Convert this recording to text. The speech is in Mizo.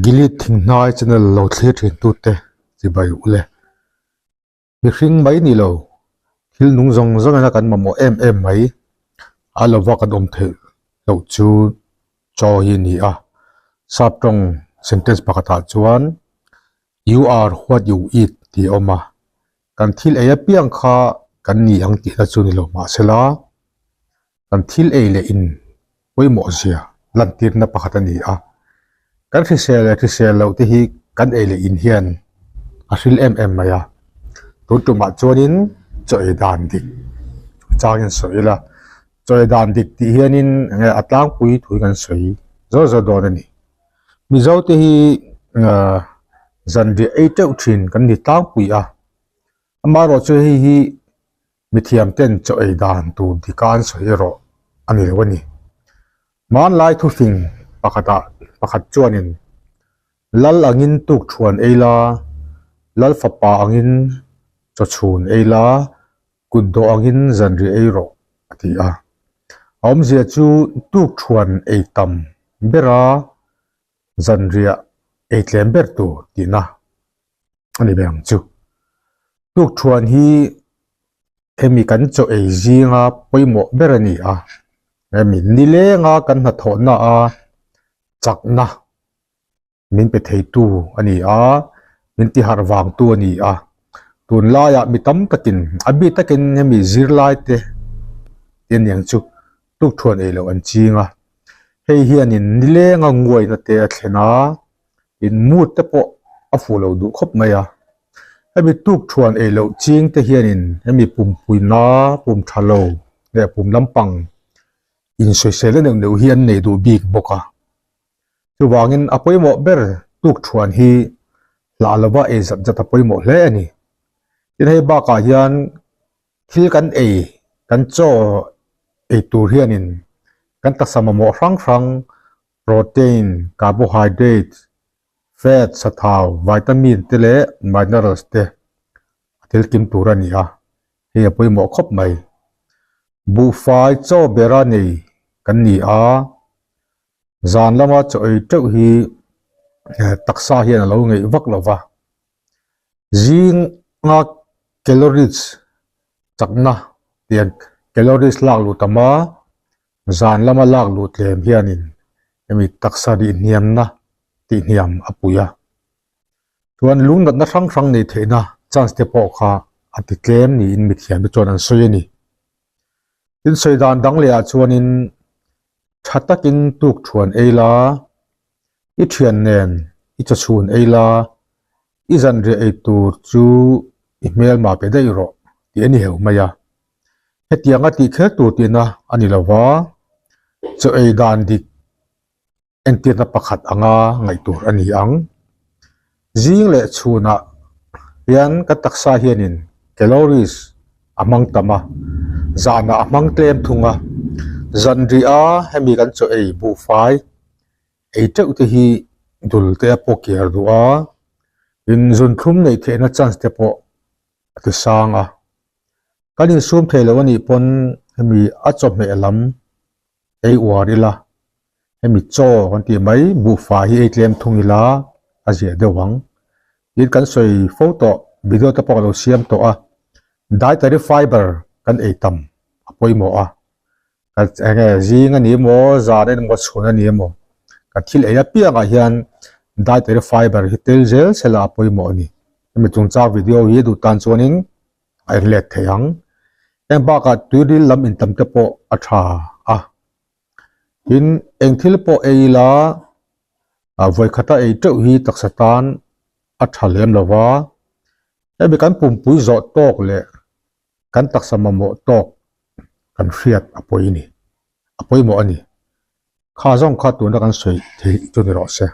Gilead Thinghnai channel lo thlir thin tute chibai ule. Mihring mai ni lo, thil nung zawng zawng ina kan mamawh em em mai a lova kan awm theih loh chu chaw hi a ni a. Sap tawng sentence pakhatah chuan You are what you eat tih a awm a, kan thil ei apiang kha kan ni ang tihna chu ni lo mahsela kan thil ei leh in pawimawh zia lantirna pakhat a ni a, kan hrisel leh hrisel loh te hi kan ei leh in hian a hril em em mai a, tun tumah chuanin chaw ei dan dik changin sawi ila, chaw ei dan dik tih hianin eng nge a tlangpui thu hi kan sawi zawr zawr dawn a ni. Mizo te hi ahh zanriah ei teuh thin kan ni tlangpui a, amaherawhchu hei hi mithiam ten chaw ei dan tur dika an sawi erawh a ni lo a ni. Hmanlai thufing pakhatah pakhat chuanin Lal angin tukthuan ei la, Lal fapa angin chawchhun ei la, kut dawh angin zanriah ei rawh a ti a. A awmzia chu tukthuan ei tam bera zanriah ei tlem ber tur tihna a ni ve ang chu. Tukthuan hi hemi kan chaw ei zinga pawimawh ber a ni a, hemi nilenga kan hnathawhna a chakna min pe theitu a ni a, min ti harh vangtu a ni a. Tunlaiah mi tam takin a bik takin hemi zirlai te te aniang chu tukthuan ei loh an ching a, hei hianin nilenga nguaina te a thlen a. In mood te pawh a fuh lo duh khawp mai a, hemi tuk thuan ei loh ching te hianin hemi pumpuina pum tha lo leh pum lampang insawisel neuh neuh hi an nei duh bik bawk a. Chuvangin a pawimawh ber tuk thuan hi hlah lova ei zat zat a pawimawh hle a ni. Tin hei bakah hian thil kan ei kan chaw ei tur hianin kan taksa mamawh hrang hrang Protein, carbohydrates, fat, sathau, vitamin te leh minerals te a tel kim tur a ni a, hei a pawimawh khawp mai. Buhfai chaw bera nei kan ni a, zan lama chaw ei teuh hi taksa hian a lo ngeih vak lo va, zinga calories chakna tiang calories lak luh tam a, Zan lama lak luh tlem hianin hemi taksa rihhniamna tihhniam a pui a. Chuan lungnatna hrang hrang nei theihna chance te pawh kha a ti tlem niin mithiamte chuan an sawi a ni. Tin sawi dan dang leh ah chuanin tha takin tuk thuan ei la, i thian nen i chawchhun ei la, i zanriah ei tur chu i hmelma pe daih rawh tih a ni heu mai a. Hetianga tih kher tur tihna a ni lo va, chaw ei dan dik entirna pakhat anga ngaih tur a ni ang. Zing leh chhunah hian kan taksa hianin calories a hmang tam a, zanah a hmang tlem thung a. Zanriah hemi kan chaw ei buhfai ei teuh te hi dul te a pawh kiar duh a, in zunthlum neih theihna chance te pawh a ti sang a. Kan insum thei lo anih pawn hemi a chawhmeh lam ei uar ila, hemi chaw kan tih mai buhfai hi ei tlem thung ila a ziah deuh ang. Tin kan sawi fo tawh, video te pawh ka lo siam tawh a, dietary fiber kan ei tam a pawimawh a. Eng nge zing a ni emaw zan a ni emaw chhun a ni emaw kan thil ei apiangah hian dietary fiber hi tel zel sela a pawimawh a ni. Hemi chungchang video hi duh tan chuanin a en let thei ang. Heng bakah tuiril lam intam te pawh a tha a. Tin eng thil pawh ei ila vawikhata ei teuh hi taksa tan a tha lem lo va. Hemi kan pumpui zawh tawk leh kan taksa mamawh tawk kan hriat a pawi a ni, a pawimawh a ni. Kha zawng kha tuna kan sawi theih chu ni rawh se.